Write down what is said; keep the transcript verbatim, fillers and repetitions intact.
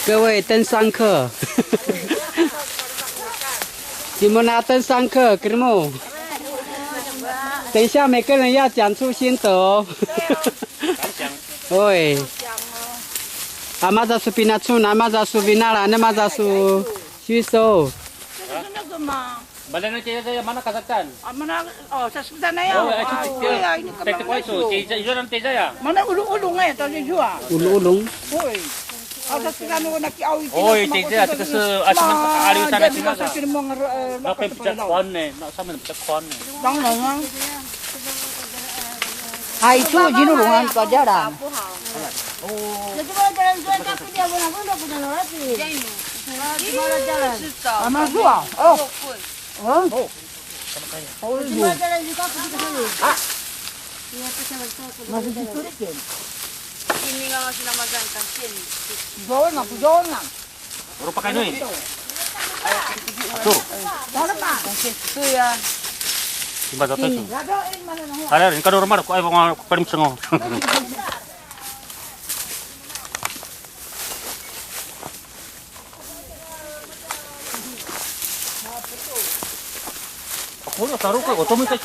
各位登山客，你们拿登山客，给你们。等一下每个人要讲出心得哦。喂，啊，maza su pinacun, a maza su vinala, na maza su siso. Balen na tjezaya, mana kasatan? Ah, mana, oh, saskutan na ya. Oh, eh, ah, tjezaya, ini tjezaya, kemana tjezaya, mana ulu-ulu ngai, tadi jua. Ulu-ulu. Oi. Ah, saskutan na ki au itu. Oi, tjezaya, kita se, ah, cuma, ah, ada sana cuma. Nak pecah kuan ne, nak sama pecah kuan ne. Tang na. Ai, tu jinulungan tu ajaran. Ama zua. Oh. Oh. Oh. Masih diturutin. Zona, zona. Baru pakai ni. Atur. Simba jatuh tu. Ada, ini kan normal, aku, aku, aku paling sengo. Aku nak taruh ke otomatis.